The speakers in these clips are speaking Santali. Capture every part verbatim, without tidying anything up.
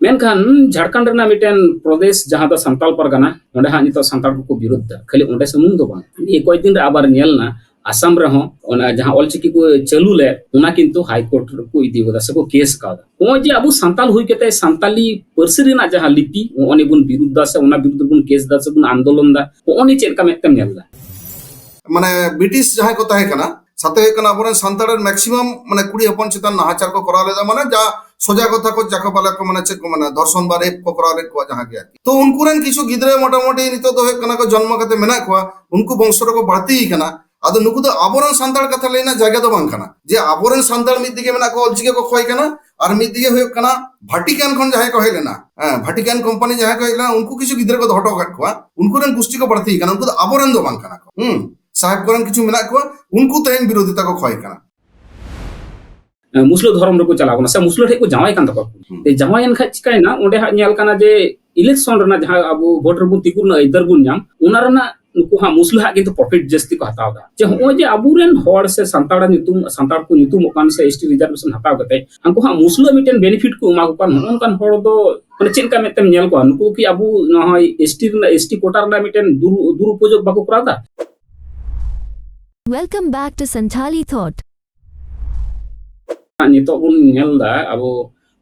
ᱢᱮᱱᱠᱷᱟᱱ ᱡᱷᱟᱲᱠᱷᱚᱸᱰ ᱨᱮᱱᱟᱜ ᱢᱤᱫᱴᱮᱱ ᱯᱨᱚᱫᱮᱥ ᱡᱟᱦᱟᱸ ᱫᱚ ᱥᱟᱱᱛᱟᱲ ᱯᱟᱨᱜᱟᱱᱟ, ᱚᱸᱰᱮ ᱦᱟᱸᱜ ᱱᱤᱛᱚᱜ ᱥᱟᱱᱛᱟᱲ ᱠᱚᱠᱚ ᱵᱤᱨᱳᱫᱷ ᱫᱟ᱾ ᱠᱷᱟᱹᱞᱤ ᱚᱸᱰᱮ ᱥᱩᱢᱩᱝ ᱫᱚ ᱵᱟᱝ, ᱱᱤᱭᱟᱹ ᱠᱚᱭᱮᱠ ᱫᱤᱱ ᱨᱮ ᱟᱵᱟᱨ ᱧᱮᱞ ᱮᱱᱟ ᱟᱥᱟᱢ ᱨᱮᱦᱚᱸ ᱚᱱᱟ ᱡᱟᱦᱟᱸ ᱚᱞᱪᱤᱠᱤ ᱠᱚ ᱪᱟᱹᱞᱩ ᱞᱮᱫ, ᱚᱱᱟ ᱠᱤᱱᱛᱩ ᱦᱟᱭ ᱠᱳᱨᱴ ᱨᱮᱠᱚ ᱤᱫᱤ ᱠᱟᱫᱟ ᱥᱮᱠᱚ ᱠᱮᱥ ᱠᱟᱣᱫᱟ᱾ ᱱᱚᱜᱼᱚᱭ ᱡᱮ ᱟᱵᱚ ᱥᱟᱱᱛᱟᱞ ᱦᱩᱭ ᱠᱟᱛᱮ ᱥᱟᱱᱛᱟᱞᱤ ᱯᱟᱹᱨᱥᱤ ᱨᱮᱱᱟᱜ ᱡᱟᱦᱟᱸ ᱞᱤᱯᱤ, ᱱᱚᱜᱼᱚᱭ ᱵᱚᱱ ᱵᱤᱨᱩᱫᱷ ᱫᱟ ᱥᱮ ᱚᱱᱟ ᱵᱤᱨᱩᱫᱷ ᱨᱮᱵᱚᱱ ᱠᱮᱥ ᱫᱟ ᱥᱮᱵᱚᱱ ᱟᱱᱫᱳᱞᱚᱱ ᱫᱟ, ᱱᱚᱜᱼᱚᱭ ᱪᱮᱫ ᱞᱮᱠᱟ ᱢᱮᱫ ᱛᱮᱢ ᱧᱮᱞ ᱫᱟ? ᱢᱟᱱᱮ ᱵᱨᱤᱴᱤᱥ ᱡᱟᱦᱟᱸᱭ ᱠᱚ ᱛᱟᱦᱮᱸ ᱠᱟᱱᱟ, ᱥᱟᱛᱮ ᱦᱩᱭᱩᱜ ᱠᱟᱱᱟ ᱟᱵᱚᱨᱮᱱ ᱥᱟᱱᱛᱟᱲ ᱨᱮᱱ ᱢᱮᱠᱥᱤᱢᱟᱢ ᱢᱟᱱᱮ ᱠᱩᱲᱤ ᱦᱚᱯᱚᱱ ᱪᱮᱛᱟᱱ ᱱᱟᱦᱟᱪᱟᱨ ᱠᱚ ᱠᱚᱨᱟᱣ ᱞᱮᱫᱟ, ᱢᱟᱱᱮ ᱡᱟ ᱥᱚᱡᱟ ᱠᱚᱛᱷᱟ ᱠᱚ ᱡᱟᱠᱚ ᱵᱟᱞᱮ ᱠᱚ ᱢᱟᱱᱮ ᱪᱮᱫ ᱠᱚ ᱢᱮᱱᱟ, ᱫᱷᱚᱨᱥᱚᱱ ᱵᱟ ᱨᱮᱯ ᱠᱚ ᱠᱚᱨᱟᱣ ᱞᱮᱫ ᱠᱚᱣᱟ ᱡᱟᱦᱟᱸ ᱜᱮ ᱟᱨᱠᱤ᱾ ᱛᱚ ᱩᱱᱠᱩ ᱨᱮᱱ ᱠᱤᱪᱷᱩ ᱜᱤᱫᱽᱨᱟᱹ ᱢᱚᱴᱟᱢᱩᱴᱤ ᱱᱤᱛᱚᱜ ᱫᱚ ᱦᱩᱭᱩᱜ ᱠᱟᱱᱟ ᱠᱚ ᱡᱚᱱᱢᱚ ᱠᱟᱛᱮ ᱢᱮᱱᱟᱜ ᱠᱚᱣᱟ, ᱩᱱᱠᱩ ᱵᱚᱝᱥᱚ ᱨᱮᱠᱚ ᱵᱟᱹᱲᱛᱤ ᱠᱟᱱᱟ᱾ ᱟᱫᱚ ᱱᱩᱠᱩ ᱫᱚ ᱟᱵᱚᱨᱮᱱ ᱥᱟᱱᱛᱟᱲ ᱠᱟᱛᱷᱟ ᱞᱟᱹᱭ ᱨᱮᱱᱟᱜ ᱡᱟᱭᱜᱟ ᱫᱚ ᱵᱟᱝ ᱠᱟᱱᱟ, ᱡᱮ ᱟᱵᱚᱨᱮᱱ ᱥᱟᱱᱛᱟᱲ ᱢᱤᱫ ᱫᱤᱠᱮ ᱢᱮᱱᱟᱜ ᱠᱚᱣᱟ ᱚᱞᱪᱤᱠᱤ ᱠᱚ ᱠᱷᱚᱭ ᱠᱟᱱᱟ, ᱟᱨ ᱢᱤᱫ ᱫᱤᱠᱮ ᱦᱩᱭᱩᱜ ᱠᱟᱱᱟ ᱵᱷᱟᱴᱤᱠᱟᱱ ᱠᱷᱚᱱ ᱡᱟᱦᱟᱸᱭ ᱠᱚ ᱦᱮᱡ ᱞᱮᱱᱟ, ᱦᱮᱸ, ᱵᱷᱟᱴᱤᱠᱟᱱ ᱠᱳᱢᱯᱟᱱᱤ ᱡᱟᱦᱟᱸᱭ ᱠᱚ ᱦᱮᱡ ᱞᱮᱱᱟ, ᱩᱱᱠᱩ ᱠᱤᱪᱷᱩ ᱜᱤᱫᱽᱨᱟᱹ ᱠᱚ ᱫᱚᱦᱚ ᱦᱚᱴᱚ ᱟᱠᱟᱫ ᱠᱚᱣᱟ, ᱩᱱᱠᱩ ᱨᱮᱱ ᱜᱩᱥᱴᱤ ᱠᱚ ᱵᱟᱹᱲᱛᱤ ᱠᱟᱱᱟ, ᱩᱱᱠᱩ ᱫᱚ ᱟᱵᱚᱨᱮᱱ ᱫᱚ ᱵᱟᱝ ᱠᱟᱱᱟ ᱠᱚ᱾ ᱦᱩᱸ, ᱥᱟᱦᱮᱵᱽ ᱠᱚᱨᱮᱱ ᱠᱤᱪᱷᱩ ᱢᱮᱱᱟᱜ ᱠᱚᱣᱟ, ᱩᱱᱠᱩ ᱛᱮᱦᱮᱧ ᱵᱤᱨᱳᱫᱷᱤᱛᱟ ᱠᱚ ᱠᱷᱚᱭ ᱠᱟᱱᱟ᱾ ᱢᱩᱥᱞᱟᱹ ᱫᱷᱚᱨᱚᱢ ᱨᱮᱠᱚ ᱪᱟᱞᱟᱣ ᱠᱟᱱᱟ ᱥᱮ ᱢᱩᱥᱞᱟᱹ ᱴᱷᱮᱱ ᱠᱚ ᱡᱟᱶᱟᱭ ᱠᱟᱱ ᱛᱟᱠᱚᱣᱟ᱾ ᱦᱩᱸ᱾ ᱛᱮ ᱡᱟᱶᱟᱭᱮᱱ ᱠᱷᱟᱡ ᱪᱤᱠᱟᱭᱮᱱᱟ, ᱚᱸᱰᱮ ᱦᱟᱸᱜ ᱧᱮᱞ ᱠᱟᱱᱟ ᱡᱮ ᱤᱞᱮᱠᱥᱚᱱ ᱨᱮᱱᱟᱜ ᱡᱟᱦᱟᱸ ᱟᱵᱚ ᱵᱷᱳᱴ ᱨᱮᱵᱚᱱ ᱛᱤᱸᱜᱩ ᱨᱮᱱᱟᱜ ᱟᱹᱭᱫᱟᱹᱨ ᱵᱚᱱ ᱧᱟᱢ, ᱚᱱᱟ ᱨᱮᱱᱟᱜ ᱱᱩᱠᱩ ᱦᱟᱸᱜ ᱢᱩᱥᱞᱟᱹ ᱦᱟᱸᱜ ᱠᱤᱱᱛᱩ ᱯᱨᱚᱯᱷᱤᱴ ᱡᱟᱹᱥᱛᱤ ᱠᱚ ᱦᱟᱛᱟᱣ ᱮᱫᱟ᱾ ᱡᱮ ᱦᱚᱸᱜᱼᱚᱭ ᱡᱮ ᱟᱵᱚᱨᱮᱱ ᱦᱚᱲ ᱥᱮ ᱥᱟᱱᱛᱟᱲ ᱧᱩᱛᱩᱢ, ᱥᱟᱱᱛᱟᱲ ᱠᱚ ᱧᱩᱛᱩᱢᱚᱜ ᱠᱟᱱ ᱥᱮ ᱮᱥ ᱴᱤ ᱨᱤᱡᱟᱨᱵᱷᱮᱥᱚᱱ ᱦᱟᱛᱟᱣ ᱠᱟᱛᱮ ᱦᱟᱱᱠᱩ ᱦᱟᱸᱜ ᱢᱩᱥᱞᱟᱹ ᱢᱤᱫᱴᱮᱱ ᱵᱮᱱᱤᱯᱷᱤᱴ ᱠᱚ ᱮᱢᱟ ᱠᱚ ᱠᱟᱱ, ᱱᱚᱜᱼᱚ ᱱᱚᱝᱠᱟᱱ ᱦᱚᱲ ᱫᱚ ᱢᱟᱱᱮ ᱪᱮᱫ ᱞᱮᱠᱟ ᱢᱮᱫ ᱛᱮᱢ ᱧᱮᱞ ᱠᱚᱣᱟ? ᱱᱩᱠᱩ ᱠᱤ ᱟᱵᱚ ᱱᱚᱜᱼᱚᱭ ᱮᱥ ᱴᱤ ᱨᱮᱱᱟᱜ, ᱮᱥ ᱴᱤ ᱠᱳᱴᱟ ᱨᱮᱱᱟᱜ ᱢᱤᱫᱴᱮᱱ ᱫᱩᱨᱩ-, ᱫᱩᱨᱩᱯᱚᱭᱳᱜᱽ ᱵᱟᱠᱚ ᱠᱚᱨᱟᱣ ᱮᱫᱟ? Welcome back to Santhali Thought. ᱱᱤᱛᱚᱜ ᱵᱚᱱ ᱧᱮᱞ ᱮᱫᱟ ᱟᱵᱚ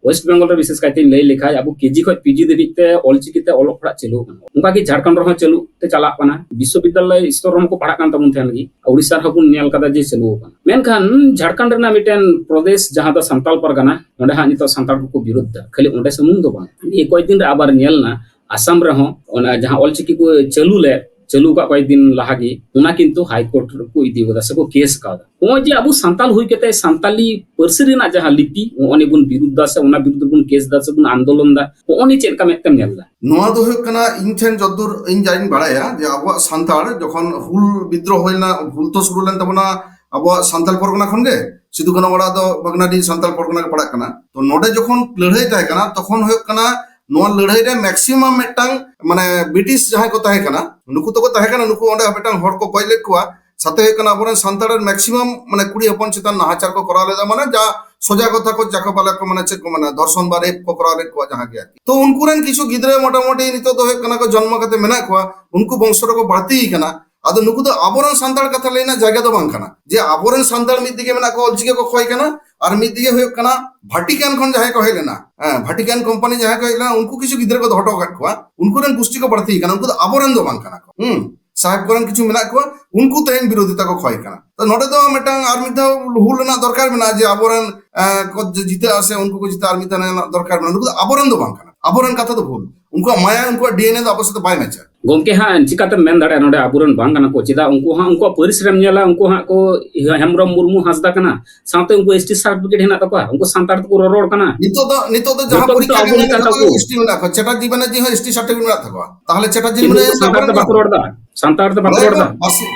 ᱳᱭᱮᱥᱴ ᱵᱮᱝᱜᱚᱞ ᱨᱮ, ᱵᱤᱥᱮᱥ ᱠᱟᱭᱛᱮ ᱞᱟᱹᱭ ᱞᱮᱠᱷᱟᱡ, ᱟᱵᱚ ᱠᱮᱡᱤ ᱠᱷᱚᱱ ᱯᱤᱡᱤ ᱫᱷᱟᱹᱵᱤᱡ ᱛᱮ ᱚᱞᱪᱤᱠᱤ ᱛᱮ ᱚᱞᱚᱜ ᱯᱟᱲᱦᱟᱜ ᱪᱟᱹᱞᱩ ᱟᱠᱟᱱᱟ᱾ ᱚᱱᱠᱟ ᱜᱮ ᱡᱷᱟᱲᱠᱷᱚᱸᱰ ᱨᱮᱦᱚᱸ ᱪᱟᱹᱞᱩ ᱛᱮ ᱪᱟᱞᱟᱜ ᱠᱟᱱᱟ᱾ ᱵᱤᱥᱥᱚᱵᱤᱫᱽᱫᱟᱞᱚᱭ ᱥᱛᱚᱨ ᱨᱮᱦᱚᱸ ᱠᱚ ᱯᱟᱲᱦᱟᱜ ᱠᱟᱱ ᱛᱟᱵᱚᱱ ᱛᱟᱦᱮᱱ ᱜᱮ, ᱩᱲᱤᱥᱥᱟ ᱨᱮᱦᱚᱸ ᱵᱚᱱ ᱧᱮᱞ ᱠᱟᱫᱟ ᱡᱮ ᱪᱟᱹᱞᱩ ᱟᱠᱟᱱᱟ᱾ ᱢᱮᱱᱠᱷᱟᱱ ᱡᱷᱟᱲᱠᱷᱚᱸᱰ ᱨᱮᱱᱟᱜ ᱢᱤᱫᱴᱮᱱ ᱯᱨᱚᱫᱮᱥ ᱡᱟᱦᱟᱸ ᱫᱚ ᱥᱟᱱᱛᱟᱲ ᱯᱟᱨᱜᱟᱱᱟ, ᱚᱸᱰᱮ ᱦᱟᱸᱜ ᱱᱤᱛᱚᱜ ᱥᱟᱱᱛᱟᱲ ᱠᱚᱠᱚ ᱵᱤᱨᱳᱫᱷ ᱫᱟ᱾ ᱠᱷᱟᱹᱞᱤ ᱚᱸᱰᱮ ᱥᱩᱢᱩᱝ ᱫᱚ ᱵᱟᱝ, ᱱᱤᱭᱟᱹ ᱠᱚᱭᱮᱠ ᱫᱤᱱ ᱨᱮ ᱟᱵᱟᱨ ᱧᱮᱞ ᱮᱱᱟ ᱟᱥᱟᱢ ᱨᱮᱦᱚᱸ ᱚᱱᱟ ᱡᱟᱦᱟᱸ ᱚᱞᱪᱤᱠᱤ ᱠᱚ ᱪᱟᱹᱞᱩ ᱞᱮᱫ, ᱪᱟᱹᱞᱩ ᱟᱠᱟᱫ ᱠᱚᱭᱮᱠ ᱫᱤᱱ ᱞᱟᱦᱟ ᱜᱮ, ᱚᱱᱟ ᱠᱤᱱᱛᱩ ᱦᱟᱭ ᱠᱳᱨᱴ ᱨᱮᱠᱚ ᱤᱫᱤ ᱠᱟᱫᱟ ᱥᱮᱠᱚ ᱠᱮᱥ ᱠᱟᱣᱫᱟ᱾ ᱱᱚᱜᱼᱚᱭ ᱡᱮ ᱟᱵᱚ ᱥᱟᱱᱛᱟᱞ ᱦᱩᱭ ᱠᱟᱛᱮ ᱥᱟᱱᱛᱟᱞᱤ ᱯᱟᱹᱨᱥᱤ ᱨᱮᱱᱟᱜ ᱡᱟᱦᱟᱸ ᱞᱤᱯᱤ, ᱱᱚᱜᱼᱚᱭ ᱵᱚᱱ ᱵᱤᱨᱩᱫᱷ ᱫᱟ ᱥᱮ ᱚᱱᱟ ᱵᱤᱨᱩᱫᱷ ᱨᱮᱵᱚᱱ ᱠᱮᱥ ᱫᱟ ᱥᱮᱵᱚᱱ ᱟᱱᱫᱳᱞᱚᱱ ᱫᱟ, ᱱᱚᱜᱼᱚᱭ ᱪᱮᱫ ᱞᱮᱠᱟ ᱢᱮᱫ ᱛᱮᱢ ᱧᱮᱞ ᱫᱟ? ᱱᱚᱣᱟ ᱫᱚ ᱦᱩᱭᱩᱜ ᱠᱟᱱᱟ, ᱤᱧ ᱴᱷᱮᱱ ᱡᱚᱛᱫᱩᱨ ᱤᱧ ᱡᱟᱧ ᱵᱟᱲᱟᱭᱟ, ᱡᱮ ᱟᱵᱚᱣᱟᱜ ᱥᱟᱱᱛᱟᱲ ᱡᱚᱠᱷᱚᱱ ᱦᱩᱞ ᱵᱤᱫᱽᱨᱳᱦ ᱦᱩᱭ ᱞᱮᱱᱟ, ᱦᱩᱞ ᱛᱚ ᱥᱩᱨᱩ ᱞᱮᱱ ᱛᱟᱵᱚᱱᱟ ᱟᱵᱚᱣᱟᱜ ᱥᱟᱱᱛᱟᱞ ᱯᱚᱨᱜᱚᱱᱟ ᱠᱷᱚᱱ ᱜᱮ, ᱥᱤᱫᱩ ᱠᱟᱹᱱᱦᱩ ᱚᱲᱟᱜ ᱫᱚ ᱵᱷᱟᱜᱽᱱᱟᱰᱤ ᱥᱟᱱᱛᱟᱞ ᱯᱚᱨᱜᱚᱱᱟ ᱜᱮ ᱯᱟᱲᱟᱜ ᱠᱟᱱᱟ᱾ ᱛᱚ ᱱᱚᱰᱮ ᱡᱚᱠᱷᱚᱱ ᱞᱟᱹᱲᱦᱟᱹᱭ ᱛᱟᱦᱮᱸ ᱠᱟᱱᱟ, ᱛᱚᱠᱷᱚᱱ ᱦᱩᱭᱩᱜ ᱠᱟᱱᱟ ᱱᱚᱣᱟ ᱞᱟᱹᱲᱦᱟᱹᱭ ᱨᱮ ᱢᱮᱠᱥᱤᱢᱟᱢ ᱢᱤᱫᱴᱟᱝ ᱢᱟᱱᱮ ᱵᱨᱤᱴᱤᱥ ᱡᱟᱦᱟᱸᱭ ᱠᱚ ᱛᱟᱦᱮᱸ ᱠᱟᱱᱟ, ᱱᱩᱠᱩ ᱛᱚᱠᱚ ᱛᱟᱦᱮᱸ ᱠᱟᱱᱟ, ᱱᱩᱠᱩ ᱚᱸᱰᱮ ᱢᱤᱫᱴᱟᱝ ᱦᱚᱲ ᱠᱚ ᱜᱚᱡ ᱞᱮᱫ ᱠᱚᱣᱟ, ᱥᱟᱛᱮ ᱦᱩᱭᱩᱜ ᱠᱟᱱᱟ ᱟᱵᱚᱨᱮᱱ ᱥᱟᱱᱛᱟᱲ ᱨᱮᱱ ᱢᱮᱠᱥᱤᱢᱟᱢ ᱢᱟᱱᱮ ᱠᱩᱲᱤ ᱦᱚᱯᱚᱱ ᱪᱮᱛᱟᱱ ᱱᱟᱦᱟᱪᱟᱨ ᱠᱚ ᱠᱚᱨᱟᱣ ᱞᱮᱫᱟ, ᱢᱟᱱᱮ ᱡᱟ ᱥᱚᱡᱟ ᱠᱚᱛᱷᱟ ᱠᱚ ᱡᱟᱠᱚ ᱵᱟᱞᱟ ᱠᱚ ᱢᱟᱱᱮ ᱪᱮᱫ ᱠᱚ ᱢᱮᱱᱟ, ᱫᱚᱨᱥᱚᱱ ᱵᱟ ᱨᱮᱯ ᱠᱚ ᱠᱚᱨᱟᱣ ᱞᱮᱫ ᱠᱚᱣᱟ ᱡᱟᱦᱟᱸ ᱜᱮ ᱟᱨᱠᱤ᱾ ᱛᱚ ᱩᱱᱠᱩ ᱨᱮᱱ ᱠᱤᱪᱷᱩ ᱜᱤᱫᱽᱨᱟᱹ ᱢᱚᱴᱟᱢᱩᱴᱤ ᱱᱤᱛᱚᱜ ᱫᱚ ᱦᱩᱭᱩᱜ ᱠᱟᱱᱟ ᱠᱚ ᱡᱚᱱᱢᱚ ᱠᱟᱛᱮ ᱢᱮᱱᱟᱜ ᱠᱚᱣᱟ, ᱩᱱᱠᱩ ᱵᱚᱝᱥᱚ ᱨᱮᱠᱚ ᱵᱟᱹᱲᱛᱤ ᱟᱠᱟᱱᱟ᱾ ᱟᱫᱚ ᱱᱩᱠᱩ ᱫᱚ ᱟᱵᱚᱨᱮᱱ ᱥᱟᱱᱛᱟᱲ ᱠᱟᱛᱷᱟ ᱞᱟᱹᱭ ᱨᱮᱱᱟᱜ ᱡᱟᱭᱜᱟ ᱫᱚ ᱵᱟᱝ ᱠᱟᱱᱟ, ᱡᱮ ᱟᱵᱚᱨᱮᱱ ᱥᱟᱱᱛᱟᱲ ᱢᱤᱫ ᱫᱤᱠᱮ ᱢᱮᱱᱟᱜ ᱠᱚᱣᱟ ᱚᱞᱪᱤᱠᱤ ᱠᱚ ᱠᱷᱚᱭ ᱠᱟᱱᱟ, ᱟᱨ ᱢᱤᱫ ᱫᱤᱠᱮ ᱦᱩᱭᱩᱜ ᱠᱟᱱᱟ ᱵᱷᱟᱴᱤᱠᱟᱱ ᱠᱷᱚᱱ ᱡᱟᱦᱟᱸᱭ ᱠᱚ ᱦᱮᱡ ᱞᱮᱱᱟ, ᱦᱮᱸ, ᱵᱷᱟᱴᱤᱠᱟᱱ ᱠᱳᱢᱯᱟᱱᱤ ᱡᱟᱦᱟᱸᱭ ᱠᱚ ᱦᱮᱡ ᱞᱮᱱᱟ, ᱩᱱᱠᱩ ᱠᱤᱪᱷᱩ ᱜᱤᱫᱽᱨᱟᱹ ᱠᱚ ᱫᱚᱦᱚ ᱦᱚᱴᱚ ᱠᱟᱫ ᱠᱚᱣᱟ, ᱩᱱᱠᱩ ᱨᱮᱱ ᱜᱩᱥᱴᱤ ᱠᱚ ᱵᱟᱹᱲᱛᱤ ᱠᱟᱱᱟ, ᱩᱱᱠᱩ ᱫᱚ ᱟᱵᱚᱨᱮᱱ ᱫᱚ ᱵᱟᱝ ᱠᱟᱱᱟ ᱠᱚ᱾ ᱦᱩᱸ, ᱥᱟᱦᱮᱵᱽ ᱠᱚᱨᱮᱱ ᱠᱤᱪᱷᱩ ᱢᱮᱱᱟᱜ ᱠᱚᱣᱟ, ᱩᱱᱠᱩ ᱛᱮᱦᱮᱧ ᱵᱤᱨᱳᱫᱷᱤᱛᱟ ᱠᱚ ᱠᱷᱚᱭ ᱠᱟᱱᱟ᱾ ᱛᱚ ᱱᱚᱰᱮ ᱫᱚ ᱢᱤᱫᱴᱟᱝ ᱟᱨ ᱢᱤᱫ ᱫᱷᱟᱣ ᱦᱩᱞ ᱨᱮᱱᱟᱜ ᱫᱚᱨᱠᱟᱨ ᱢᱮᱱᱟᱜᱼᱟ, ᱡᱮ ᱟᱵᱚᱨᱮᱱ, ᱮᱸ, ᱠᱚ ᱡᱤᱛᱟᱹᱜᱼᱟ ᱥᱮ ᱩᱱᱠᱩ ᱠᱚ ᱡᱤᱛᱟᱹᱜᱼᱟ, ᱟᱨ ᱢᱤᱫ ᱫᱷᱟᱣ ᱨᱮᱱᱟᱜ ᱫᱚᱨᱠᱟᱨ ᱢᱮᱱᱟᱜᱼᱟ᱾ ᱱᱩᱠᱩ ᱫᱚ ᱟᱵᱚᱨᱮᱱ ᱫᱚ ᱵᱟᱝ ᱠᱟᱱᱟ, ᱟᱵᱚᱨᱮᱱ ᱠᱟᱛᱷᱟ ᱫᱚ ᱵᱷᱩᱞ᱾ ᱩᱱᱠᱩᱣᱟᱜ ᱢᱟᱭᱟ, ᱩᱱᱠᱩᱣᱟᱜ ᱰᱤ ᱮᱱ ᱮ ᱫᱚ ᱟᱵᱚ ᱥᱟᱛᱮ ᱵᱟᱭ ᱢᱮᱪᱟ᱾ ᱜᱚᱢᱠᱮ ᱦᱟᱸᱜ ᱪᱤᱠᱟᱛᱮᱢ ᱢᱮᱱ ᱫᱟᱲᱮᱭᱟᱜᱼᱟ ᱱᱚᱰᱮ ᱟᱵᱚᱨᱮᱱ ᱵᱟᱝ ᱠᱟᱱᱟ ᱠᱚ? ᱪᱮᱫᱟᱜ? ᱩᱱᱠᱩ ᱦᱟᱸᱜ ᱩᱱᱠᱩᱣᱟᱜ ᱯᱟᱹᱨᱤᱥ ᱨᱮᱢ ᱧᱮᱞᱟ, ᱩᱱᱠᱩ ᱦᱟᱸᱜ ᱠᱚ ᱦᱮᱢᱵᱨᱚᱢ, ᱢᱩᱨᱢᱩ, ᱦᱟᱸᱥᱫᱟ ᱠᱟᱱᱟ, ᱥᱟᱶᱛᱮ ᱩᱱᱠᱩ ᱮᱥ ᱴᱤ ᱥᱟᱨᱴᱤᱯᱷᱤᱠᱮᱴ ᱦᱮᱱᱟᱜ ᱛᱟᱠᱚᱣᱟ, ᱩᱱᱠᱩ ᱥᱟᱱᱛᱟᱲ ᱛᱮᱠᱚ ᱨᱚᱨᱚᱲ ᱠᱟᱱᱟ᱾ ᱱᱤᱛᱚᱜ ᱫᱚ, ᱱᱤᱛᱚᱜ ᱫᱚ ᱡᱟᱦᱟᱸ ᱡᱚᱛᱚ ᱯᱚᱨᱤᱠᱠᱷᱟ ᱠᱤᱪᱷᱩ ᱮᱢ ᱟᱵᱚ ᱞᱮᱠᱟ ᱡᱚᱛᱚ ᱛᱟᱠᱚ᱾ ᱜᱮ ᱮᱥ ᱴᱤ ᱢᱮᱱᱟᱜ ᱠᱚᱣᱟ᱾ ᱪᱮᱴᱟᱨᱡᱤ ᱵᱟᱱᱟᱨᱡᱤ ᱦᱚᱸ ᱮᱥ ᱴᱤ ᱥᱟᱨᱴᱤᱯᱷᱤᱠᱮᱴ ᱢᱮᱱᱟᱜ ᱛᱟᱠᱚᱣᱟ᱾ ᱛᱟᱦᱚᱞᱮ ᱪᱮᱴᱟᱨᱡᱤ ᱠᱤᱱᱛᱩ ᱢᱮᱱᱟᱭᱟ ᱩᱱᱠᱩ ᱥᱟᱱᱛᱟᱲ ᱛᱮ ᱵᱟᱠᱚ ᱨᱚᱲ ᱮᱫᱟ, ᱥᱟᱱᱛᱟᱲ ᱛᱮ ᱵᱟᱠᱚ ᱨᱚᱲ ᱮᱫᱟ᱾ ᱵᱟᱨᱥᱤ-,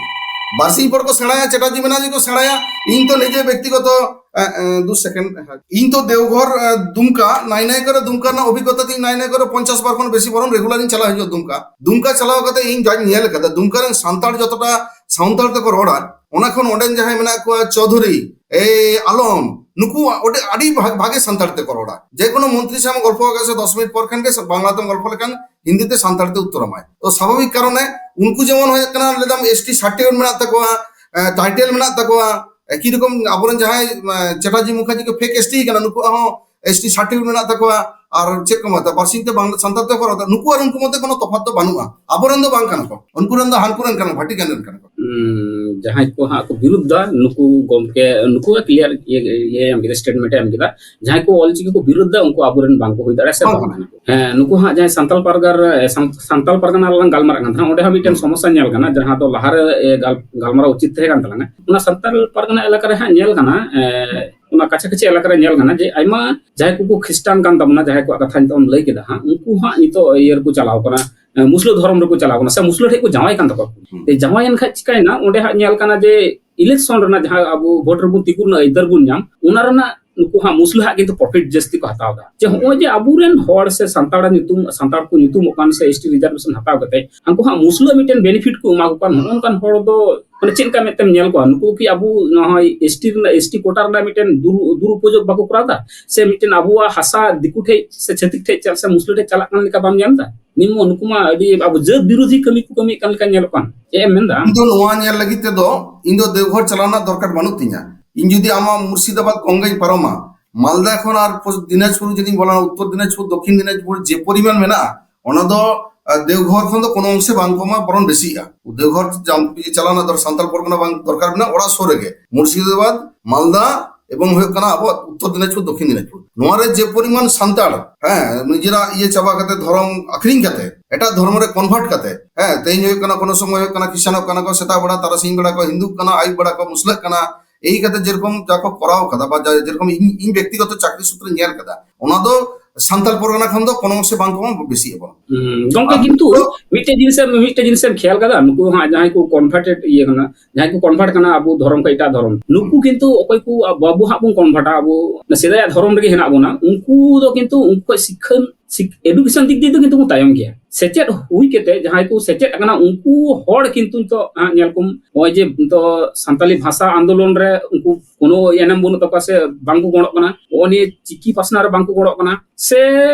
ᱵᱟᱨᱥᱤᱧ ᱯᱚᱨ ᱠᱚ ᱥᱮᱬᱟᱭᱟ, ᱪᱮᱴᱟᱨᱡᱤ ᱵᱟᱱᱟᱨᱡᱤ ᱠᱚ ᱥᱮᱬᱟᱭᱟ᱾ ᱤᱧ ᱛᱚ ᱱᱤᱡᱮ ᱵᱮᱠᱛᱤᱜᱚᱛᱚ, ᱮ, ᱮ, ᱫᱩ second, ᱤᱧ ᱛᱚ ᱫᱮᱣᱜᱷᱚᱨ, ᱮ, ᱫᱩᱢᱠᱟ, ᱱᱟᱭ ᱱᱟᱭ ᱠᱚᱨᱮ ᱫᱩᱢᱠᱟ ᱨᱮᱱᱟᱜ ᱚᱵᱷᱤᱜᱽᱜᱚᱛᱟ ᱛᱤᱧ, ᱱᱟᱭ ᱱᱟᱭ ᱠᱚᱨᱮ ᱯᱚᱧᱪᱟᱥ ᱵᱟᱨ ᱠᱷᱚᱱ ᱵᱮᱥᱤ ᱵᱚᱨᱚᱝ regular ᱤᱧ ᱪᱟᱞᱟᱣ ᱦᱤᱡᱩᱜᱼᱟ ᱫᱩᱢᱠᱟ᱾ ᱫᱩᱢᱠᱟ ᱪᱟᱞᱟᱣ ᱠᱟᱛᱮ ᱤᱧ ᱡᱟᱧ ᱧᱮᱞ ᱠᱟᱫᱟ, ᱫᱩᱢᱠᱟ ᱨᱮᱱ ᱥᱟᱱᱛᱟᱲ ᱡᱚᱛᱚᱴᱟ ᱥᱟᱱᱛᱟᱲ ᱛᱮᱠᱚ ᱨᱚᱲᱟ, ᱚᱱᱟ ᱠᱷᱚᱱ ᱚᱸᱰᱮᱱ ᱡᱟᱦᱟᱸᱭ ᱢᱮᱱᱟᱜ ᱠᱚᱣᱟ ᱪᱳᱣᱫᱷᱩᱨᱤ, ᱮ, ᱟᱞᱚᱢ, ᱱᱩᱠᱩ ᱟᱹᱰᱤ, ᱟᱹᱰᱤ ᱵᱷᱟᱜ-, ᱵᱷᱟᱜᱮ ᱥᱟᱱᱛᱟᱲ ᱛᱮᱠᱚ ᱨᱚᱲᱟ᱾ ᱡᱮ ᱠᱳᱱᱳ ᱢᱚᱱᱛᱨᱤ ᱥᱟᱶ ᱜᱚᱞᱯᱚ ᱟᱠᱟᱫ ᱥᱮ ᱫᱚᱥ ᱢᱤᱱᱤᱴ ᱯᱚᱨ ᱠᱷᱟᱱ ᱜᱮ ᱵᱟᱝᱞᱟ ᱛᱮᱢ ᱜᱚᱞᱯᱚ ᱞᱮᱠᱷᱟᱱ ᱦᱤᱱᱫᱤ ᱛᱮ ᱥᱟᱱᱛᱟᱲ ᱛᱮ ᱩᱛᱛᱚᱨ ᱟᱢᱟᱭ᱾ ᱛᱚ ᱥᱟᱵᱷᱟᱵᱤᱠ ᱠᱟᱨᱚᱱᱮ ᱩᱱᱠᱩ ᱡᱮᱢᱚᱱ ᱦᱩᱭᱩᱜ ᱠᱟᱱᱟ, ᱞᱟᱹᱭᱫᱟᱢ ᱮᱥ ᱴᱤ ᱥᱟᱨᱴᱤᱯᱷᱤᱠᱮᱴ ᱢᱮᱱᱟᱜ ᱛᱟᱠᱚᱣᱟ, ᱮ, ᱴᱟᱭᱴᱮᱞ ᱢᱮᱱᱟᱜ ᱛᱟᱠᱚᱣᱟ, ᱮᱠᱤ ᱨᱚᱠᱚᱢ ᱟᱵᱚᱨᱮᱱ ᱡᱟᱦᱟᱸᱭ, ᱮ, ᱪᱮᱴᱟᱨᱡᱤ ᱢᱩᱠᱷᱟᱨᱡᱤ ᱠᱚ ᱯᱷᱮᱠ ᱮᱥ ᱴᱤ ᱠᱟᱱᱟ, ᱱᱩᱠᱩᱣᱟᱜ ᱦᱚᱸ ᱮᱥ ᱴᱤ ᱥᱟᱨᱴᱤᱯᱷᱤᱠᱮᱴ ᱢᱮᱱᱟᱜ ᱛᱟᱠᱚᱣᱟ, ᱟᱨ ᱪᱮᱫ ᱠᱚ ᱢᱮᱛᱟᱜᱼᱟ, ᱯᱟᱹᱨᱥᱤ ᱛᱮ ᱵᱟᱝ, ᱥᱟᱱᱛᱟᱲ ᱛᱮ ᱠᱚ ᱨᱚᱲ ᱮᱫᱟ, ᱱᱩᱠᱩ ᱟᱨ ᱩᱱᱠᱩ ᱢᱚᱫᱽᱫᱷᱮ ᱠᱳᱱᱳ ᱛᱚᱯᱷᱟᱛ ᱫᱚ ᱵᱟᱹᱱᱩᱜᱼᱟ᱾ ᱟᱵᱚᱨᱮᱱ ᱫᱚ ᱵᱟᱝ ᱠᱟᱱᱟ ᱠᱚ, ᱩᱱᱠᱩ ᱨᱮᱱ ᱫᱚ ᱦᱟᱱᱠᱩ ᱨᱮᱱ ᱠᱟᱱᱟ, ᱵᱷᱟᱴᱤᱠᱟᱱ ᱨᱮᱱ ᱠᱟᱱᱟ ᱠᱚ᱾ ᱦᱩᱸ, ᱡᱟᱦᱟᱸᱭ ᱠᱚ ᱦᱟᱸᱜ ᱠᱚ ᱵᱤᱨᱩᱫᱷ ᱫᱟ, ᱱᱩᱠᱩ ᱜᱚᱢᱠᱮ, ᱱᱩᱠᱩ ᱦᱚᱸ clear ᱤᱭᱟᱹ, ᱤᱭᱟᱹ ᱮᱢ ᱠᱮᱫᱟ, statement ᱮ ᱮᱢ ᱠᱮᱫᱟ᱾ ᱡᱟᱦᱟᱸᱭ ᱠᱚ ᱚᱞᱪᱤᱠᱤ ᱠᱚ ᱵᱤᱨᱩᱫᱷ ᱫᱟ, ᱩᱱᱠᱩ ᱟᱵᱚᱨᱮᱱ ᱵᱟᱝ ᱠᱚ ᱦᱩᱭ ᱫᱟᱲᱮᱭᱟᱜᱼᱟ ᱥᱮ ᱵᱟᱝ ᱵᱟᱝ ᱠᱟᱱᱟ᱾ ᱠᱟᱱᱟ ᱠᱚ᱾ ᱦᱮᱸ, ᱱᱩᱠᱩ ᱦᱟᱸᱜ ᱡᱟᱦᱟᱸᱭ ᱥᱟᱱᱛᱟᱞ ᱯᱟᱨᱜᱟᱨ, ᱮ, ᱥᱟᱱ-, ᱥᱟᱱᱛᱟᱞ ᱯᱟᱨᱜᱟᱱᱟ ᱨᱮᱞᱟᱝ ᱜᱟᱞᱢᱟᱨᱟᱜ ᱠᱟᱱ ᱛᱟᱦᱮᱱᱟ, ᱚᱸᱰᱮ ᱦᱚᱸ ᱢᱤᱫᱴᱮᱱ ᱦᱩᱸ᱾ ᱥᱚᱢᱚᱥᱥᱟ ᱧᱮᱞ ᱠᱟᱱᱟ, ᱡᱟᱦᱟᱸ ᱫᱚ ᱞᱟᱦᱟᱨᱮ, ᱮ, ᱜᱟᱞ-, ᱜᱟᱞᱢᱟᱨᱟᱣ ᱩᱪᱤᱛ ᱛᱟᱦᱮᱸ ᱠᱟᱱ ᱛᱟᱞᱟᱝᱟ᱾ ᱚᱱᱟ ᱥᱟᱱᱛᱟᱞ ᱯᱟᱨᱜᱟᱱᱟ ᱮᱞᱟᱠᱟ ᱨᱮ ᱦᱟᱸᱜ ᱧᱮᱞ ᱠᱟᱱᱟ, ᱮ, ᱚᱱᱟ ᱠᱟᱪᱷᱟ ᱠᱟᱪᱷᱤ ᱮᱞᱟᱠᱟ ᱨᱮ ᱧᱮᱞ ᱠᱟᱱᱟ ᱡᱮ ᱟᱭᱢᱟ ᱡᱟᱦᱟᱸᱭ ᱠᱚᱠᱚ ᱠᱷᱨᱤᱥᱴᱟᱱ ᱠᱟᱱ ᱛᱟᱵᱚᱱᱟ, ᱡᱟᱦᱟᱸᱭ ᱠᱚᱣᱟᱜ ᱠᱟᱛᱷᱟ ᱱᱤᱛᱚᱜ ᱮᱢ ᱞᱟᱹᱭ ᱠᱮᱫᱟ ᱦᱟᱸᱜ, ᱩᱱᱠᱩ ᱦᱟᱸᱜ ᱱᱤᱛᱚᱜ ᱤᱭᱟᱹ ᱨᱮᱠᱚ ᱪᱟᱞᱟᱣ ᱠᱟᱱᱟ, ᱮ, ᱢᱩᱥᱞᱟᱹ ᱫᱷᱚᱨᱚᱢ ᱨᱮᱠᱚ ᱪᱟᱞᱟᱣ ᱠᱟᱱᱟ ᱥᱮ ᱢᱩᱥᱞᱟᱹ ᱴᱷᱮᱡ ᱠᱚ ᱡᱟᱶᱟᱭ ᱠᱟᱱ ᱛᱟᱠᱚᱣᱟ᱾ ᱦᱩᱸ᱾ ᱛᱮ ᱡᱟᱶᱟᱭᱮᱱ ᱠᱷᱟᱡ ᱪᱤᱠᱟᱭᱮᱱᱟ, ᱚᱸᱰᱮ ᱦᱟᱸᱜ ᱧᱮᱞ ᱠᱟᱱᱟ ᱡᱮ election ᱨᱮᱱᱟᱜ ᱡᱟᱦᱟᱸ ᱟᱵᱚ vote ᱨᱮᱵᱚᱱ ᱛᱤᱸᱜᱩᱱᱟ, ᱟᱹᱭᱫᱟᱹᱨ ᱵᱚᱱ ᱧᱟᱢ, ᱚᱱᱟ ᱨᱮᱱᱟᱜ ᱱᱩᱠᱩ ᱦᱟᱸᱜ ᱢᱩᱥᱞᱟᱹ ᱦᱟᱸᱜ ᱠᱤᱱᱛᱩ ᱯᱨᱚᱯᱷᱤᱴ ᱡᱟᱹᱥᱛᱤ ᱠᱚ ᱦᱟᱛᱟᱣ ᱮᱫᱟ᱾ ᱡᱮ ᱦᱚᱸᱜᱼᱚᱭ ᱡᱮ ᱟᱵᱚᱨᱮᱱ ᱦᱚᱲ ᱥᱮ ᱥᱟᱱᱛᱟᱲ ᱧᱩᱛᱩᱢ, ᱥᱟᱱᱛᱟᱲ ᱠᱚ ᱧᱩᱛᱩᱢᱚᱜ ᱠᱟᱱ ᱥᱮ ᱮᱥᱴᱤ ᱨᱤᱡᱟᱨᱵᱷᱮᱥᱚᱱ ᱦᱟᱛᱟᱣ ᱠᱟᱛᱮ ᱩᱱᱠᱩ ᱦᱟᱸᱜ ᱢᱩᱥᱞᱟᱹ ᱢᱤᱫᱴᱮᱱ ᱵᱮᱱᱤᱯᱷᱤᱴ ᱠᱚ ᱮᱢᱟ ᱠᱚ ᱠᱟᱱ, ᱱᱚᱜᱼᱚ ᱱᱚᱝᱠᱟᱱ ᱦᱚᱲ ᱫᱚ ᱢᱟᱱᱮ ᱪᱮᱫ ᱞᱮᱠᱟ ᱢᱮᱫ ᱛᱮᱢ ᱧᱮᱞ ᱠᱚᱣᱟ? ᱱᱩᱠᱩ ᱠᱤ ᱟᱵᱚ ᱱᱚᱜᱼᱚᱭ ᱮᱥᱴᱤ ᱨᱮᱱᱟᱜ, ᱮᱥᱴᱤ ᱠᱳᱴᱟ ᱨᱮᱱᱟᱜ ᱢᱤᱫᱴᱮᱱ ᱫᱩᱨᱩ-, ᱫᱩᱨᱩᱯᱚᱭᱳᱜᱽ ᱵᱟᱠᱚ ᱠᱚᱨᱟᱣ ᱮᱫᱟ? ᱥᱮ ᱢᱤᱫᱴᱮᱱ ᱟᱵᱚᱣᱟᱜ ᱦᱟᱥᱟ ᱫᱤᱠᱩ ᱴᱷᱮᱡ ᱥᱮ ᱪᱷᱟᱹᱛᱤᱠ ᱴᱷᱮᱡ ᱪᱟᱞ-, ᱥᱮ ᱢᱩᱥᱞᱟᱹ ᱴᱷᱮᱡ ᱪᱟᱞᱟᱜ ᱠᱟᱱ ᱞᱮᱠᱟ ᱵᱟᱢ ᱧᱮᱞ ᱮᱫᱟ? ᱱᱤᱢ ᱱᱩᱠᱩ ᱢᱟ ᱟᱹᱰᱤ ᱟᱵᱚ ᱡᱟᱹᱛ ᱵᱤᱨᱳᱫᱷᱤ ᱠᱟᱹᱢᱤ ᱠᱚ ᱠᱟᱹᱢᱤᱭᱮᱫ ᱠᱟᱱ ᱞᱮᱠᱟ ᱧᱮᱞᱚᱜ ᱠᱟᱱ᱾ ᱪᱮᱫ ᱮᱢ ᱢᱮᱱᱫᱟ ᱟᱢ? ᱤᱧ ᱫᱚ ᱱᱚᱣᱟ ᱧᱮᱞ ᱞᱟᱹᱜᱤᱫ ᱛᱮᱫᱚ ᱤᱧ ᱫᱚ ᱫᱮᱣᱜᱷᱚᱨ ᱪᱟᱞᱟᱣ ᱨᱮᱱᱟᱜ ᱫᱚᱨᱠᱟᱨ ᱵᱟᱹᱱᱩᱜ ᱛᱤᱧᱟ᱾ ᱤᱧ ᱡᱩᱫᱤ ᱟᱢᱟᱜ ᱢᱩᱨᱥᱤᱫᱟᱵᱟᱫ ᱠᱚᱝᱜᱟᱧ ᱯᱟᱨᱚᱢᱟ, ᱢᱟᱞᱫᱟ ᱠᱷᱚᱱ ᱟᱨ ᱯᱚᱥ-, ᱫᱤᱱᱟᱡᱽᱯᱩᱨ ᱡᱩᱫᱤᱧ ᱵᱚᱞᱚᱱᱟ, ᱩᱛᱛᱚᱨ ᱫᱤᱱᱟᱡᱽᱯᱩᱨ, ᱫᱚᱠᱷᱤᱱ ᱫᱤᱱᱟᱡᱽᱯᱩᱨ ᱡᱮ ᱯᱚᱨᱤᱢᱟᱱ ᱢᱮᱱᱟᱜᱼᱟ, ᱚᱱᱟ ᱫᱚ, ᱟᱨ, ᱫᱮᱣᱜᱷᱚᱨ ᱠᱷᱚᱱ ᱫᱚ ᱠᱳᱱᱳ ᱚᱝᱥᱮ ᱵᱟᱝ ᱠᱚᱢᱟ, ᱵᱚᱨᱚᱝ ᱵᱮᱥᱤᱜᱼᱟ᱾ ᱫᱮᱣᱜᱷᱚᱨ ᱡᱟᱢ-, ᱪᱟᱞᱟᱣ ᱨᱮᱱᱟᱜ ᱫᱚᱨ-, ᱥᱟᱱᱛᱟᱲ ᱯᱚᱨᱜᱚᱱᱟ ᱵᱟᱝ ᱫᱚᱨᱠᱟᱨ ᱢᱮᱱᱟᱜᱼᱟ, ᱚᱲᱟᱜ ᱥᱩᱨ ᱨᱮᱜᱮ ᱢᱩᱨᱥᱤᱫᱟᱵᱟᱫ, ᱢᱟᱞᱫᱟ ᱮᱵᱚᱝ ᱦᱩᱭᱩᱜ ᱠᱟᱱᱟ ᱟᱵᱚᱣᱟᱜ ᱩᱛᱛᱚᱨ ᱫᱤᱱᱟᱡᱽᱯᱩᱨ, ᱫᱚᱠᱷᱤᱱ ᱫᱤᱱᱟᱡᱽᱯᱩᱨ᱾ ᱱᱚᱣᱟ ᱨᱮ ᱡᱮ ᱯᱚᱨᱤᱢᱟᱱ ᱥᱟᱱᱛᱟᱲ, ᱦᱮᱸ, ᱱᱤᱡᱮᱨᱟᱜ ᱤᱭᱟᱹ ᱪᱟᱵᱟ ᱠᱟᱛᱮ, ᱫᱷᱚᱨᱚᱢ ᱟᱠᱷᱨᱤᱧ ᱠᱟᱛᱮ, ᱮᱴᱟᱜ ᱫᱷᱚᱨᱢᱚ ᱨᱮ ᱠᱚᱱᱵᱷᱟᱨᱴ ᱠᱟᱛᱮ, ᱦᱮᱸ, ᱛᱮᱦᱮᱧ ᱦᱩᱭᱩᱜ ᱠᱟᱱᱟ ᱠᱳᱱᱳ ᱥᱚᱢᱚᱭ ᱦᱩᱭᱩᱜ ᱠᱟᱱᱟ ᱠᱷᱨᱤᱥᱪᱟᱱᱚᱜ ᱠᱟᱱᱟ ᱠᱚ, ᱥᱮᱛᱟᱜ ᱵᱮᱲᱟ, ᱛᱟᱨᱟᱥᱤᱧ ᱵᱮᱲᱟ ᱠᱚ ᱦᱤᱱᱫᱩᱜ ᱠᱟᱱᱟ, ᱟᱹᱭᱩᱵ ᱵᱮᱲᱟ ᱠᱚ ᱢᱩᱥᱞᱟᱹᱜ ᱠᱟᱱᱟ, ᱮᱭ ᱠᱟᱛᱮ ᱡᱮᱨᱚᱠᱚᱢ ᱡᱟ ᱠᱚ ᱠᱚᱨᱟᱣ ᱠᱟᱫᱟ, ᱵᱟ ᱡᱟ-, ᱡᱮᱨᱚᱠᱚᱢ ᱤᱧ, ᱤᱧ ᱵᱮᱠᱛᱤᱜᱚᱛᱚ ᱪᱟᱠᱨᱤ ᱥᱩᱛᱨᱮ ᱧᱮᱞ ᱠᱟᱫᱟ, ᱚᱱᱟ ᱫᱚ ᱥᱟᱱᱛᱟᱲ ᱯᱚᱨᱜᱟᱱᱟ ᱠᱷᱚᱱ ᱫᱚ ᱠᱳᱱᱳ ᱚᱝᱥᱮ ᱵᱟᱝ ᱠᱚᱢᱟ, ᱵᱮᱥᱤᱜ ᱟᱵᱚᱱ᱾ ᱦᱩᱸ, ᱜᱚᱝᱠᱮ, ᱟᱨ ᱠᱤᱱᱛᱩ ᱱᱤᱛᱚᱜ ᱢᱤᱫᱴᱮᱡ ᱡᱤᱱᱤᱥ ᱮᱢ, ᱢᱤᱫᱴᱮᱡ ᱡᱤᱱᱤᱥ ᱮᱢ ᱠᱷᱮᱭᱟᱞ ᱠᱟᱫᱟ, ᱱᱩᱠᱩ ᱦᱟᱸᱜ ᱡᱟᱦᱟᱸᱭ ᱠᱚ ᱠᱚᱱᱵᱷᱟᱨᱴᱮᱰ ᱤᱭᱟᱹ ᱠᱟᱱᱟ, ᱡᱟᱦᱟᱸᱭ ᱠᱚ ᱠᱚᱱᱵᱷᱟᱨᱴ ᱠᱟᱱᱟ ᱟᱵᱚ ᱫᱷᱚᱨᱚᱢ ᱠᱷᱚᱱ ᱮᱴᱟᱜ ᱫᱷᱚᱨᱚᱢ, ᱱᱩᱠᱩ ᱠᱤᱱᱛᱩ ᱚᱠᱚᱭ ᱠᱚ ᱟᱵᱚ ᱦᱟᱸᱜ ᱵᱚᱱ ᱠᱚᱱᱵᱷᱟᱨᱴᱟ, ᱟᱵᱚ ᱥᱮᱫᱟᱭᱟᱜ ᱫᱷᱚᱨᱚᱢ ᱨᱮᱜᱮ ᱦᱮᱱᱟᱜ ᱵᱚᱱᱟ, ᱩᱱᱠᱩ ᱫᱚ ᱠᱤᱱᱛᱩ ᱩᱱᱠᱩ ᱠᱷᱚᱱ ᱥᱤᱠᱷᱟᱹᱱ, ᱥᱤᱠ-, ᱮᱰᱩᱠᱮᱥᱚᱱ ᱫᱤᱠ ᱫᱤᱭᱮ ᱫᱚ ᱠᱤᱱᱛᱩ ᱠᱚ ᱛᱟᱭᱚᱢ ᱜᱮᱭᱟ᱾ ᱥᱮᱪᱮᱫ ᱦᱩᱭ ᱠᱟᱛᱮ ᱡᱟᱦᱟᱸᱭ ᱠᱚ ᱥᱮᱪᱮᱫ ᱟᱠᱟᱱᱟ, ᱩᱱᱠᱩ ᱦᱚᱲ ᱠᱤᱱᱛᱩ ᱱᱤᱛᱚᱜ ᱦᱟᱸᱜ ᱧᱮᱞ ᱠᱚᱢ, ᱱᱚᱜᱼᱚᱭ ᱡᱮ ᱱᱤᱛᱚᱜ ᱥᱟᱱᱛᱟᱞᱤ ᱵᱷᱟᱥᱟ ᱟᱱᱫᱳᱞᱚᱱ ᱨᱮ ᱩᱱᱠᱩ ᱠᱳᱱᱳ ᱮᱱᱮᱢ ᱵᱟᱹᱱᱩᱜ ᱛᱟᱠᱚᱣᱟ ᱥᱮ ᱵᱟᱝ ᱠᱚ ᱜᱚᱲᱚᱜ ᱠᱟᱱᱟ, ᱱᱚᱜᱼᱚᱭ ᱱᱤᱭᱟᱹ ᱪᱤᱠᱤ ᱯᱟᱥᱱᱟᱣ ᱨᱮ ᱵᱟᱝ ᱠᱚ ᱜᱚᱲᱚᱜ ᱠᱟᱱᱟ, ᱥᱮ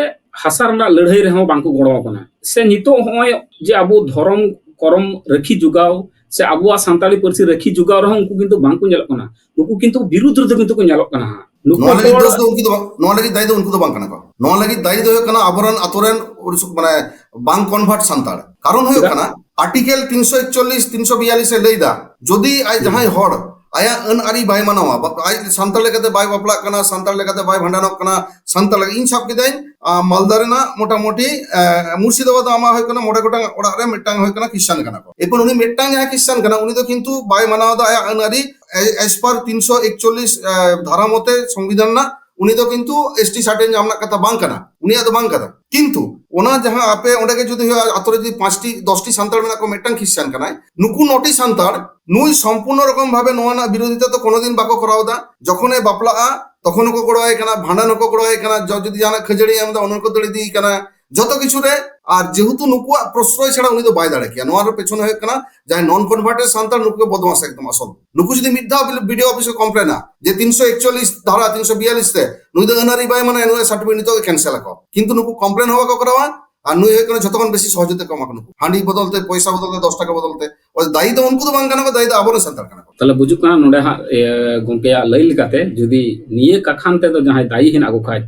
ᱦᱟᱥᱟ ᱨᱮᱱᱟᱜ ᱞᱟᱹᱲᱦᱟᱹᱭ ᱨᱮᱦᱚᱸ ᱵᱟᱝ ᱠᱚ ᱜᱚᱲᱚ ᱠᱟᱱᱟ, ᱥᱮ ᱱᱤᱛᱚᱜ ᱦᱚᱸᱜᱼᱚᱭ ᱡᱮ ᱟᱵᱚ ᱫᱷᱚᱨᱚᱢ ᱠᱚᱨᱚᱢ ᱨᱟᱹᱠᱷᱤ ᱡᱚᱜᱟᱣ ᱥᱮ ᱟᱵᱚᱣᱟᱜ ᱥᱟᱱᱛᱟᱲᱤ ᱯᱟᱹᱨᱥᱤ ᱨᱟᱹᱠᱷᱤ ᱡᱚᱜᱟᱣ ᱨᱮᱦᱚᱸ ᱩᱱᱠᱩ ᱠᱤᱱᱛᱩ ᱵᱟᱝ ᱠᱚ ᱧᱮᱞᱚᱜ ᱠᱟᱱᱟ᱾ ᱱᱩᱠᱩ ᱠᱤᱱᱛᱩ ᱵᱤᱨᱩᱫᱷ ᱨᱮᱫᱚ ᱠᱤᱱᱛᱩ ᱠᱚ ᱧᱮᱞᱚᱜ ᱠᱟᱱᱟ ᱦᱟᱸᱜ᱾ ᱱᱩᱠᱩ ᱱᱚᱣᱟ ᱞᱟᱹᱜᱤᱫ ᱦᱚᱲ ᱫᱳᱥ ᱫᱚ ᱩᱱᱠᱩ ᱫᱚ ᱵᱟᱝ, ᱱᱚᱣᱟ ᱞᱟᱹᱜᱤᱫ ᱫᱟᱭᱤ ᱫᱚ ᱩᱱᱠᱩ ᱫᱚ ᱵᱟᱝ ᱠᱟᱱᱟ ᱠᱚ᱾ ᱱᱚᱣᱟ ᱞᱟᱹᱜᱤᱫ ᱫᱟᱭᱤ ᱫᱚ ᱦᱩᱭᱩᱜ ᱠᱟᱱᱟ ᱟᱵᱚᱨᱮᱱ ᱟᱛᱳ ᱨᱮᱱ ᱩᱲᱤᱥ-, ᱢᱟᱱᱮ ᱵᱟᱝ ᱠᱚᱱᱵᱷᱟᱨᱴ ᱥᱟᱱᱛᱟᱲ᱾ ᱠᱟᱨᱚᱱ ᱦᱩᱭᱩᱜ ᱪᱮᱫᱟᱜ? ᱠᱟᱱᱟ ᱟᱨᱴᱤᱠᱮᱞ ᱛᱤᱱᱥᱚ ᱮᱠᱪᱚᱞᱞᱤᱥ, ᱛᱤᱱᱥᱚ ᱵᱤᱭᱟᱞᱞᱤᱥ ᱮ ᱞᱟᱹᱭ ᱫᱟ, ᱡᱩᱫᱤ ᱟᱡ ᱦᱩᱸ᱾ ᱡᱟᱦᱟᱸᱭ ᱦᱚᱲ ᱟᱭᱟᱜ ᱟᱹᱱ ᱟᱹᱨᱤ ᱵᱟᱭ ᱢᱟᱱᱟᱣᱟ, ᱵᱟ-, ᱟᱡ ᱥᱟᱱᱛᱟᱲ ᱞᱮᱠᱟᱛᱮ ᱵᱟᱭ ᱵᱟᱯᱞᱟᱜ ᱠᱟᱱᱟ, ᱥᱟᱱᱛᱟᱲ ᱞᱮᱠᱟᱛᱮ ᱵᱟᱭ ᱵᱷᱟᱸᱰᱟᱱᱚᱜ ᱠᱟᱱᱟ, ᱥᱟᱱᱛᱟᱲ ᱞᱮᱠᱟ, ᱤᱧ ᱥᱟᱵ ᱠᱮᱫᱟᱹᱧ, ᱟᱸ, ᱢᱟᱞᱫᱟ ᱨᱮᱱᱟᱜ ᱢᱚᱴᱟᱢᱩᱴᱤ, ᱟᱸ, ᱢᱩᱨᱥᱤᱫᱟᱵᱟᱫᱽ ᱟᱢᱟᱜ ᱦᱩᱭᱩᱜ ᱠᱟᱱᱟ ᱢᱚᱬᱮ ᱜᱚᱴᱟᱝ ᱚᱲᱟᱜ ᱨᱮ ᱢᱤᱫᱴᱟᱝ ᱦᱩᱭᱩᱜ ᱠᱟᱱᱟ ᱠᱷᱨᱤᱥᱴᱟᱱ ᱠᱟᱱᱟ ᱠᱚ᱾ ᱮᱨᱯᱚᱨ ᱩᱱᱤ ᱢᱤᱫᱴᱟᱝ ᱡᱟᱦᱟᱸᱭ ᱠᱷᱨᱤᱥᱴᱟᱱ ᱠᱟᱱᱟ, ᱩᱱᱤ ᱫᱚ ᱠᱤᱱᱛᱩ ᱵᱟᱭ ᱢᱟᱱᱟᱣ ᱮᱫᱟ ᱟᱭᱟᱜ ᱟᱹᱱ ᱟᱹᱨᱤ, ᱮ-, as per ᱛᱤᱱᱥᱚ ᱮᱠᱪᱚᱞᱞᱤᱥ, ᱟᱸ, ᱫᱷᱟᱨᱟ ᱢᱚᱛᱮ ᱥᱚᱝᱵᱤᱫᱷᱟᱱ ᱨᱮᱱᱟᱜ, ᱩᱱᱤ ᱫᱚ ᱠᱤᱱᱛᱩ ᱮᱥ ᱴᱤ ᱥᱟᱨᱴᱤᱯᱷᱤᱠᱮᱴ ᱧᱟᱢ ᱨᱮᱱᱟᱜ ᱠᱟᱛᱷᱟ ᱵᱟᱝ ᱠᱟᱱᱟ, ᱩᱱᱤᱭᱟᱜ ᱫᱚ ᱵᱟᱝ ᱠᱟᱱᱟ᱾ ᱠᱤᱱᱛᱩ ᱚᱱᱟ ᱡᱟᱦᱟᱸ ᱟᱯᱮ ᱚᱸᱰᱮ ᱜᱮ ᱡᱩᱫᱤ ᱦᱩᱭᱩᱜᱼᱟ, ᱟᱛᱳ ᱨᱮ ᱡᱩᱫᱤ ᱯᱟᱸᱪᱴᱤ, ᱫᱚᱥᱴᱤ ᱥᱟᱱᱛᱟᱲ ᱢᱮᱱᱟᱜ ᱠᱚ, ᱢᱤᱫᱴᱟᱝ ᱠᱷᱨᱤᱥᱴᱟᱱ ᱠᱟᱱᱟᱭ, ᱱᱩᱠᱩ ᱱᱚᱴᱤ ᱥᱟᱱᱛᱟᱲ, ᱱᱩᱭ ᱥᱚᱢᱯᱩᱨᱱᱚ ᱨᱚᱠᱚᱢ ᱵᱷᱟᱵᱮ ᱱᱚᱣᱟ ᱨᱮᱱᱟᱜ ᱵᱤᱨᱳᱫᱷᱤᱛᱟ ᱫᱚ ᱠᱳᱱᱳ ᱫᱤᱱ ᱵᱟᱠᱚ ᱠᱚᱨᱟᱣ ᱮᱫᱟ᱾ ᱡᱚᱠᱷᱚᱱᱮ ᱵᱟᱯᱞᱟᱜᱼᱟ, ᱛᱚᱠᱷᱚᱱ ᱦᱚᱸᱠᱚ ᱜᱚᱲᱚᱣᱟᱭ ᱠᱟᱱᱟ, ᱵᱷᱟᱸᱰᱟᱱ ᱦᱚᱸᱠᱚ ᱜᱚᱲᱚᱣᱟᱭ ᱠᱟᱱᱟ, ᱡᱚ-, ᱡᱩᱫᱤ ᱡᱟᱦᱟᱱᱟᱜ ᱠᱷᱟᱹᱡᱟᱹᱲᱤ ᱮᱢ ᱮᱫᱟ, ᱚᱱᱟ ᱠᱚ ᱫᱟᱹᱲ ᱤᱫᱤᱭ ᱠᱟᱱᱟ, ᱡᱚᱛᱚ ᱠᱤᱪᱷᱩ ᱨᱮ᱾ ᱟᱨ ᱡᱮᱦᱮᱛᱩ ᱱᱩᱠᱩᱣᱟᱜ ᱯᱨᱚᱥᱨᱚᱭ ᱪᱷᱟᱲᱟ ᱩᱱᱤ ᱫᱚ ᱵᱟᱭ ᱫᱟᱲᱮ ᱠᱮᱭᱟ᱾ ᱱᱚᱣᱟ ᱨᱮ ᱯᱮᱪᱷᱚᱱ ᱦᱩᱭᱩᱜ ᱠᱟᱱᱟ ᱡᱟᱦᱟᱸᱭ ᱱᱚᱱ ᱠᱚᱱᱵᱷᱟᱨᱴᱮᱰ ᱥᱟᱱᱛᱟᱲ, ᱱᱩᱠᱩ ᱜᱮ ᱵᱚᱫᱢᱟᱥ ᱮᱠᱫᱚᱢ ᱟᱥᱚᱞ᱾ ᱱᱩᱠᱩ ᱡᱩᱫᱤ ᱢᱤᱫ ᱫᱷᱟᱣ ᱵᱤᱰᱤᱳ ᱚᱯᱷᱤᱥ ᱠᱚ ᱠᱚᱢᱯᱞᱮᱱᱟ ᱡᱮ ᱛᱤᱱᱥᱚ ᱮᱠᱪᱚᱞᱞᱤᱥ ᱫᱷᱟᱨᱟ, ᱛᱤᱱᱥᱚ ᱵᱤᱭᱟᱞᱞᱤᱥ ᱛᱮ ᱱᱩᱭ ᱫᱚ ᱟᱹᱱ ᱟᱹᱨᱤ ᱵᱟᱭ ᱢᱟᱱᱟᱭᱟ, ᱱᱩᱭᱟᱜ ᱥᱟᱨᱴᱤᱯᱷᱤᱠᱮᱴ ᱱᱤᱛᱚᱜ ᱜᱮ ᱠᱮᱱᱥᱮᱞ ᱟᱠᱚ, ᱠᱤᱱᱛᱩ ᱱᱩᱠᱩ ᱠᱚᱢᱯᱞᱮᱱ ᱦᱚᱸ ᱵᱟᱠᱚ ᱠᱚᱨᱟᱣᱟ᱾ ᱟᱨ ᱱᱩᱭ ᱦᱩᱭᱩᱜ ᱠᱟᱱᱟ ᱡᱷᱚᱛᱚ ᱠᱷᱚᱱ ᱵᱮᱥᱤ ᱥᱚᱦᱚᱡᱳᱜᱤᱛᱟ ᱠᱚ ᱮᱢᱟ ᱠᱚ, ᱱᱩᱠᱩ ᱦᱟᱺᱰᱤ ᱵᱚᱫᱚᱞ ᱛᱮ, ᱯᱚᱭᱥᱟ ᱵᱚᱫᱚᱞ ᱛᱮ, ᱫᱚᱥ ᱴᱟᱠᱟ ᱵᱚᱫᱚᱞ ᱛᱮ᱾ ᱚᱭ ᱫᱟᱭᱤ ᱫᱚ ᱩᱱᱠᱩ ᱫᱚ ᱵᱟᱝ ᱠᱟᱱᱟ ᱠᱚ, ᱫᱟᱭᱤ ᱫᱚ ᱟᱵᱚᱨᱮᱱ ᱥᱟᱱᱛᱟᱲ ᱠᱟᱱᱟ ᱠᱚ᱾ ᱛᱟᱦᱞᱮ ᱵᱩᱡᱩᱜ ᱠᱟᱱᱟ ᱱᱚᱰᱮ ᱦᱟᱸᱜ, ᱮ, ᱜᱚᱝᱠᱮᱭᱟᱜ ᱞᱟᱹᱭ ᱞᱮᱠᱟᱛᱮ ᱡᱩᱫᱤ ᱱᱤᱭᱟᱹ ᱠᱟᱠᱷᱟᱱ ᱛᱮᱫᱚ ᱡᱟᱦᱟᱸᱭ ᱫᱟᱭᱤ ᱦᱮᱱᱟᱜ ᱠᱚ ᱠᱷᱟᱡ,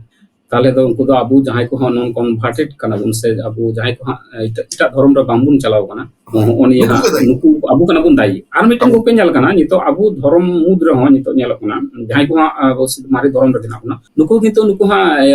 ᱛᱟᱦᱞᱮ ᱫᱚ ᱩᱱᱠᱩ ᱫᱚ ᱟᱵᱚ ᱡᱟᱦᱟᱸᱭ ᱠᱚᱦᱚᱸ ᱱᱚᱱ ᱠᱚᱱᱵᱷᱟᱨᱴᱮᱰ ᱠᱟᱱᱟ ᱵᱚᱱ ᱥᱮ ᱟᱵᱚ ᱡᱟᱦᱟᱸᱭ ᱠᱚᱦᱟᱸᱜ ᱮᱴᱟᱜ, ᱮᱴᱟᱜ ᱫᱷᱚᱨᱚᱢ ᱨᱮ ᱵᱟᱝᱵᱚᱱ ᱪᱟᱞᱟᱣ ᱠᱟᱱᱟ, ᱦᱳᱭ᱾ ᱦᱚᱸᱜᱼᱚ ᱱᱤᱭᱟᱹ ᱱᱩᱠᱩ ᱦᱟᱸᱜ ᱜᱮ ᱫᱟᱭᱤ᱾ ᱱᱩᱠᱩ ᱟᱵᱚ ᱠᱟᱱᱟ ᱵᱚᱱ ᱫᱟᱭᱤ᱾ ᱟᱨ ᱢᱤᱫᱴᱟᱝ ᱟᱵᱚ᱾ ᱜᱚᱝᱠᱮ ᱧᱮᱞ ᱠᱟᱱᱟ, ᱱᱤᱛᱚᱜ ᱟᱵᱚ ᱫᱷᱚᱨᱚᱢ ᱢᱩᱫᱽ ᱨᱮᱦᱚᱸ ᱱᱤᱛᱚᱜ ᱧᱮᱞᱚᱜ ᱠᱟᱱᱟ, ᱡᱟᱦᱟᱸᱭ ᱠᱚ ᱦᱟᱸᱜ, ᱟᱵᱚ ᱢᱟᱨᱮ ᱫᱷᱚᱨᱚᱢ ᱨᱮ ᱢᱮᱱᱟᱜ ᱵᱚᱱᱟ, ᱱᱩᱠᱩ ᱠᱤᱱᱛᱩ ᱱᱩᱠᱩ ᱦᱟᱸᱜ, ᱮ,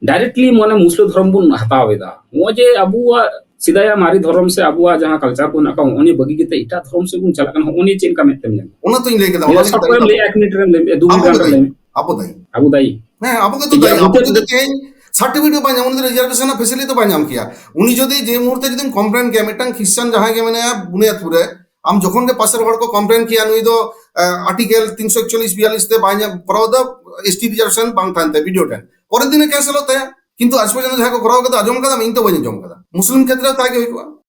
ᱰᱟᱭᱨᱮᱠᱴᱞᱤ ᱢᱟᱱᱮ ᱢᱩᱥᱞᱟᱹ ᱫᱷᱚᱨᱚᱢ ᱵᱚᱱ ᱦᱟᱛᱟᱣ ᱮᱫᱟ᱾ ᱱᱚᱜᱼᱚᱭ ᱡᱮ ᱟᱵᱚᱣᱟᱜ ᱥᱮᱫᱟᱭᱟᱜ ᱢᱟᱨᱮ ᱫᱷᱚᱨᱚᱢ ᱥᱮ ᱟᱵᱚᱣᱟᱜ ᱡᱟᱦᱟᱸ ᱠᱟᱞᱪᱟᱨ ᱠᱚ ᱦᱮᱱᱟᱜ ᱠᱟᱜᱼᱟ, ᱱᱚᱜᱼᱚ ᱱᱤᱭᱟᱹ ᱵᱟᱹᱜᱤ ᱠᱟᱛᱮ ᱮᱴᱟᱜ ᱫᱷᱚᱨᱚᱢ ᱥᱮᱫ ᱵᱚᱱ ᱪᱟᱞᱟᱜ ᱠᱟᱱᱟ, ᱱᱚᱜᱼᱚ ᱱᱤᱭᱟᱹ ᱪᱮᱫ ᱞᱮᱠᱟ ᱢᱮᱫ ᱛᱮᱢ ᱧᱮᱞ? ᱚᱱᱟ ᱛᱚᱧ ᱞᱟᱹᱭ ᱠᱮᱫᱟ, ᱱᱤᱭᱟᱹ ᱚᱱᱟ ᱥᱚᱨᱴ ᱞᱟᱹᱜᱤᱫ ᱠᱚᱨᱮᱢ ᱟᱵᱚ᱾ ᱞᱟᱹᱭᱟ, ᱮᱠ ᱢᱤᱱᱤᱴ ᱨᱮᱢ ᱞᱟᱹᱭ, ᱫᱩ ᱟᱵᱚ ᱢᱤᱱᱤᱴ ᱜᱟᱱ ᱜᱮ ᱨᱮᱢ ᱞᱟᱹᱭ ᱫᱟᱭᱤ᱾ ᱢᱮ᱾ ᱟᱵᱚ ᱫᱟᱭᱤ᱾ ᱟᱵᱚ ᱫᱟᱭᱤ᱾ ᱦᱮᱸ, ᱟᱵᱚ ᱜᱮᱛᱚ ᱴᱷᱤᱠ ᱜᱮᱭᱟ, ᱫᱟᱭᱤ᱾ ᱟᱵᱚ ᱢᱩᱪᱟᱹᱫ ᱡᱩᱫᱤ ᱨᱮ ᱛᱮᱦᱮᱧ ᱥᱟᱨᱴᱤᱯᱷᱤᱠᱮᱴ ᱵᱟᱭ ᱧᱟᱢᱟ, ᱩᱱᱤ ᱫᱚ ᱨᱤᱡᱟᱨᱵᱷᱮᱥᱚᱱ ᱨᱮᱱᱟᱜ ᱯᱷᱮᱥᱤᱞᱤᱴᱤ ᱵᱟᱭ ᱧᱟᱢ ᱠᱮᱭᱟ᱾ ᱩᱱᱤ ᱡᱩᱫᱤ ᱡᱮ ᱢᱩᱦᱩᱨᱛᱮ ᱡᱩᱫᱤᱢ ᱠᱚᱢᱯᱞᱮᱱ ᱠᱮᱭᱟ, ᱢᱤᱫᱴᱟᱝ ᱠᱷᱨᱤᱥᱪᱟᱱ ᱡᱟᱦᱟᱸᱭ ᱜᱮ ᱢᱮᱱᱟᱭᱟ ᱵᱩᱱᱤᱭᱟᱫᱯᱩᱨ ᱨᱮ, ᱟᱢ ᱡᱚᱠᱷᱚᱱ ᱜᱮ ᱯᱟᱥᱮᱨ ᱦᱚᱲ ᱠᱚ ᱠᱚᱢᱯᱞᱮᱱ ᱠᱮᱭᱟ, ᱱᱩᱭ ᱫᱚ, ᱮ, ᱟᱨᱴᱤᱠᱮᱞ ᱛᱤᱱᱥᱚ ᱮᱠᱪᱚᱞᱞᱤᱥ ᱵᱤᱭᱟᱞᱞᱤᱥ ᱛᱮ ᱵᱟᱭ ᱧᱟᱢ, ᱠᱚᱨᱟᱣ ᱮᱫᱟ, ᱮᱥᱴᱤ ᱨᱤᱡᱟᱨᱵᱷᱮᱥᱚᱱ ᱵᱟᱝ ᱛᱟᱦᱮᱱ ᱛᱟᱭᱟ ᱵᱤᱰᱤᱳ ᱴᱷᱮᱱ, ᱯᱚᱨᱮᱨ ᱫᱤᱱᱮ ᱠᱮᱱᱥᱮᱞᱚᱜ ᱛᱟᱭᱟ᱾ ᱠᱤᱱᱛᱩ ᱟᱡ ᱯᱚᱨᱡᱚᱱᱛᱚ ᱡᱟᱦᱟᱸᱭ ᱠᱚ ᱠᱚᱨᱟᱣ ᱠᱟᱫᱟ, ᱟᱸᱡᱚᱢ ᱠᱟᱫᱟᱢ? ᱤᱧ ᱛᱚ ᱵᱟᱹᱧ ᱟᱸᱡᱚᱢ ᱠᱟᱫᱟ᱾ ᱢᱩᱥᱞᱤᱢ ᱠᱷᱮᱛᱨᱮ ᱛᱟᱭ ᱜᱮ ᱦᱩᱭ ᱠᱚᱜᱼᱟ᱾